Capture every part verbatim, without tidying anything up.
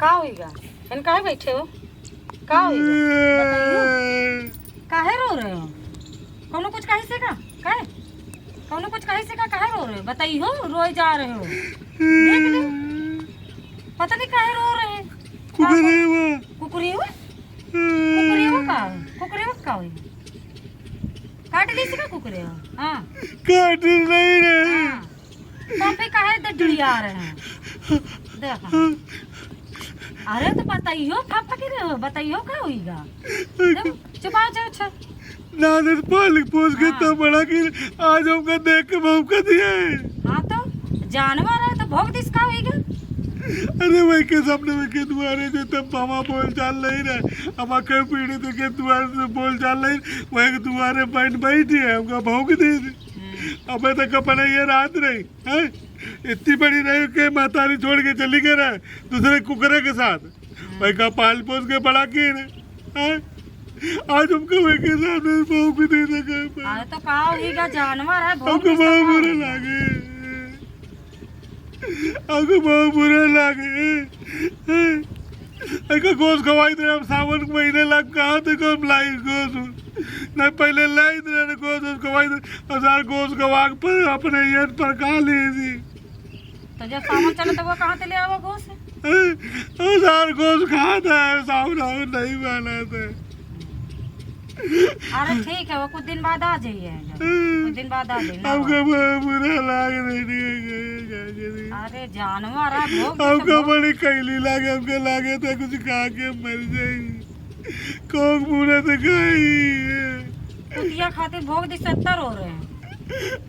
का होइगा? एन काहे बैठे हो? का होइगा? बताइयो। काहे रो रहे हो? कौनो कुछ कही से का? काहे? कौनो कुछ कही से का? काहे रो रहे हो? बताइयो, रोए जा रहे हो। देख ले। पता नहीं काहे रो रहे हैं। कुकुरे हुआ। कुकुरे हुआ? कुकुरे हुआ का? कुकुरे हुआ का होई? काट ली से का कुकुरे हुआ? हाँ। काट नहीं रहे। हाँ। तो आप ही काहे इधर डुड़िया रहे हैं? देखो। अरे तो बताइयो, फाफा के रहे हो, बताइयो का होइगा? देखो, चुपाओ, जाओ, अच्छा। नादर पाल पोस के हाँ। इतना बड़ा कि आज हमका देख के भौंका दिया है। हाँ तो जानवर है तो भौंक दिस का होइगा? अरे वही के सामने वही के दुआरे जो तब हमार बोल चाल नहीं रहे, हमार कई पीढ़ी तो के दुआरे से बोल चाल नहीं, वही के दुआरे बैठ बैठी है, हमका भौंक दी। हम्म। अबे तक अपने ये रात रही, हैं? इतनी बड़ी रही के महतारी छोड़ के चली गई रहे दूसरे कुकरे के साथ। हम्म। वही का पाल पोस के बड़ा की रहे, हैं? आज हमको वही के सामने भौंक दी तो कहीं पर। अरे तो का होइगा, जानवर है, भौंक हमको दिस का बहुत बुरा होइगा? लागे। हमको बहुत बुरा लागे। एका गोस खवाई दे, हम सावन के महीने लाग कहाँ थे, कब लाई गोस? नहीं, पहले लाई दे, गोस, गोस खवाई दे, और सार गोस खवा के पर अपने ये पर का ले दी। तो जब सावन चले तो वो कहाँ से ले आवा गोस? और सार गोस खाता है, सावन, सावन नहीं माना था। अरे ठीक है, वो कुछ दिन बाद आ जाइए, कुछ दिन बाद आ जाइए, ना हमका हो। बहुत बुरा लाग रही है, का करी? अरे जानवर है, भोग हमका तो बड़ी कैली लागे, हमका लागे था कुछ खा के मर जाई। कोक बुरा तो खाई। कुतिया खातिर भोग दी सत्तर हो रहे हैं।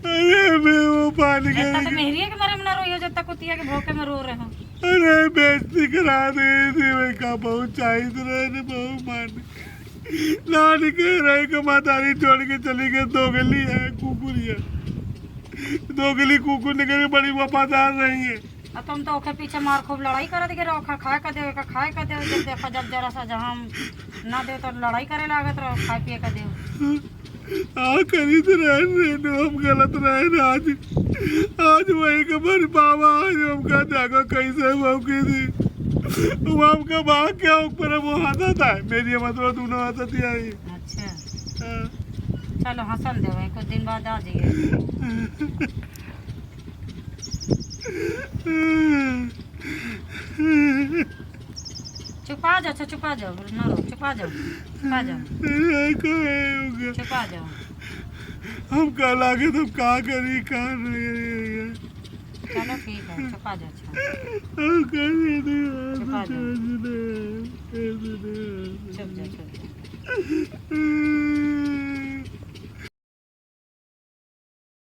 अरे मैं वो पानी इतना तो के मेहरिए के मरे में ना रोइयो, जब तक कुतिया के भोके में रो रहे हो। अरे बेइज्जती करा दे, देवे का बहुत चाहिए रहे ने, बहुत मान। नानी के रहे के महतारी छोड़ के चली गई, दोगली है, कुकुरिया। दोगली कुकुर निकल के बड़ी वफादार रही है। आ तुम तो ओके पीछे मार खूब लड़ाई करत के रहो, खा-, खाए का देवे का, खाए का देवे, जब देखा जब जरा सा जहाँ हम ना दे तो लड़ाई करे लागत रहो, खाए पिए का देवे। आ करी तो रहे, रहे, हम गलत रहे ना आज। आज वही के बन पावा, आज हमका जागा कैसे मौकी दी। वो हमका भाग क्या ऊपर वो हाथा था, मेरी मतलब दोनों हाथा थी आई। अच्छा। हाँ। चलो हंसन दे, वही कुछ दिन बाद आ जाइए। चुपा जाओ, अच्छा, चुपा जाओ, ना रो, चुपा जाओ, चुपा जाओ। अरे, का है, हो गया? चुपा जाओ। हम का लागे तो का करी, का नहीं करी, हो गया? चलो ठीक है, चुपा जाओ, अच्छा। हम का नहीं, नहीं, चुपा जाओ। नहीं, नहीं, नहीं। चुप जाओ, चुप जाओ।